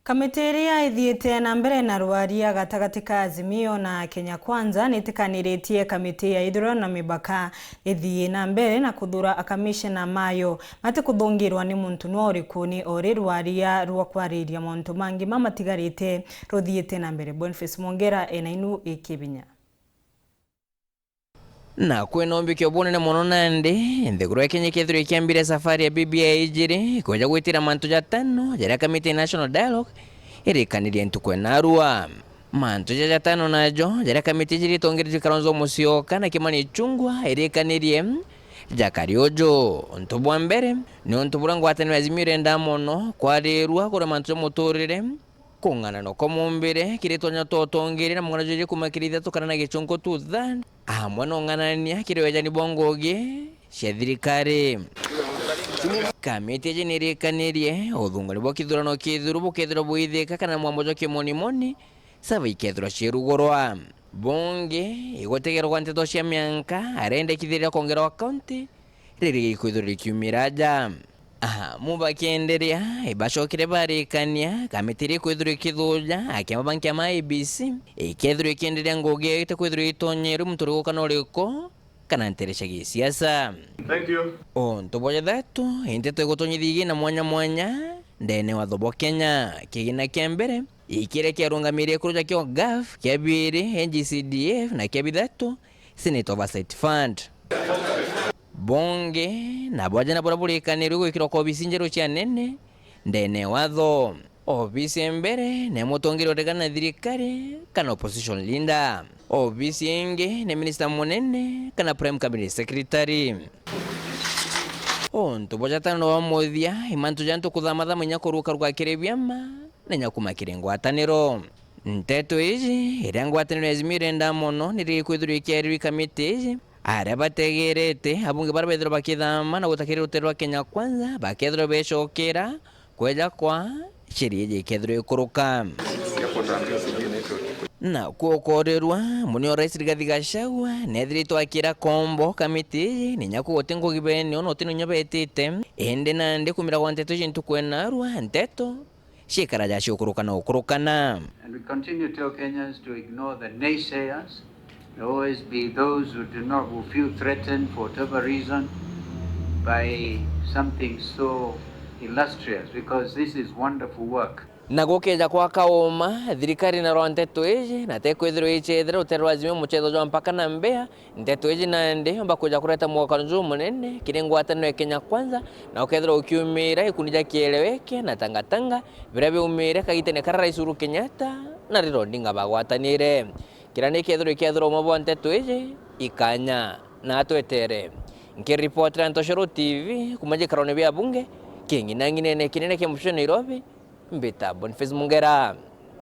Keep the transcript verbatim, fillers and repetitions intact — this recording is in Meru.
Kamiti iria ithiite na mbere na rwaria gatagati ka Azimio na Kenya Kwanza nitikaniritie kamiti ya ithurano na mibaka ithii na mbere na kuthura akamishena mayo matikuthungirwa ni muntu nwa uriku ni ori rwaria rwa kwariria mauntu mangi mamatigarite ruthiite na mbere. Boniface Mwongera ena inu ikibinya. Na kwina umbikio bunene mono nandi, nthiguru ya Kenya ikethirwa ikiambire safari ya B B I ijiri, kweja gwitira mantu jatano jaria kamiti ya National Dialogue irikanirie ntuku ya narua. Mantu jaja jatano najo, jaria kamiti ijiri itongeretue Kalonzo Musyoka na Kimani Ichung'wah irikanirie, jakari uju. Untu bwa mbere, ni untu buria ngwataniro ya Azimio irenda mono, kwarirua kuria mantu ja muturire, kung'ana noko mumbire, kiri twanya twa utongeria na mung'ana juju kuuma kiri ithatu kana na gichunku two third, amwe na ung'anania kiri wejani bwa ngugi cia thirikari. Kamiti iji niirikanirie uthung'ani bwa kithurano kithuru bukethirwa buithika kana mwambo jwa kimonimoni, sava ikethirwa ciirugurwa. Bungi, igutegerwa nteto cia mianka, arendekithiria kwongerwa kaunti, riri ikwithirwa rikiumira aja. Aha, mu bakienderea, ibacokire barikania, kamiti iria ikwithirwa ikithuja, akiama ba nkiama A B C, ikethirwa ikienderea ngugi ite kwithirwa itonyeru muntu uriku kana uriku, kana ntere cia gisiasa. Thank you. Untu bwa jathatu, inteto igutonyithia igina mwanya mwanya, ndene watho bwa Kenya, kigina kia mbere, ikiria kiarungamirie kuru ja kio gov, kia biri, N G C D F, na kia bithatu, Senate Oversight Fund. Bungi, na bwaja na buria burikanirwe gwikirwa kwa obisi njeru cia nene, ndene ya watho. Obisi ya mbere ni ya mutongeria uregana na thirikari kana opposition leader. Obisi ingi ni minister munene kana prime cabinet secretary. Untu bwa jatano na bwa muthia, i mantu ja antu kuthamathama inya kurukaruka kiri biama na inya kuuma kiri ngwataniro. Nteto iji, iria ngwataniro ya Azimio irenda mono, ni riri kwithirwa ikiarirwa i kamiti iji, aria bategerete abunge baria bethirwa bakithama na gutakirira rutere rwa Kenya Kwanza, bakethirwa becokera kweja kwa sheria iji ikethirwa ikuruka. Na kuokorerwa, muni o Rais Rigathi Gachagua neethiritwe akira kombo kamiti iji, ni inya kuguti ngugi beenio na uti na inya betite, indi nandi kumira gwa nteto iji ntuku enarua, nteto ciikara ja ciukurukana ukurukana. And we continue to tell Kenyans to ignore the naysayers. There will always be those who do not, who feel threatened for whatever reason by something so illustrious, because this is wonderful work. Na gukeja kwa kauma, thirikari na rwa nteto iji, na tekwithirwa icethera rutere rwa Azimio mucetho jwa mpaka na mbea, nteto iji nandi yomba kwija kureta mwakano jumunene kiri ngwataniro ya Kenya Kwanza, na ukethirwa ukiumira ikundi ja kieleweke na tangatanga, biria biaumire kagitene karia Rais Uhuru Kenyatta na Raila Odinga bagwatanire. Kiria ni kethirwa ikiethirwa umwe bwa nteto iji ikanya na atwetere. Nkiripotera Ntoshoro T V kuma gikarone bia bunge king'inang'inene kinene kia mucii Nairobi, mbita Boniface Mungera.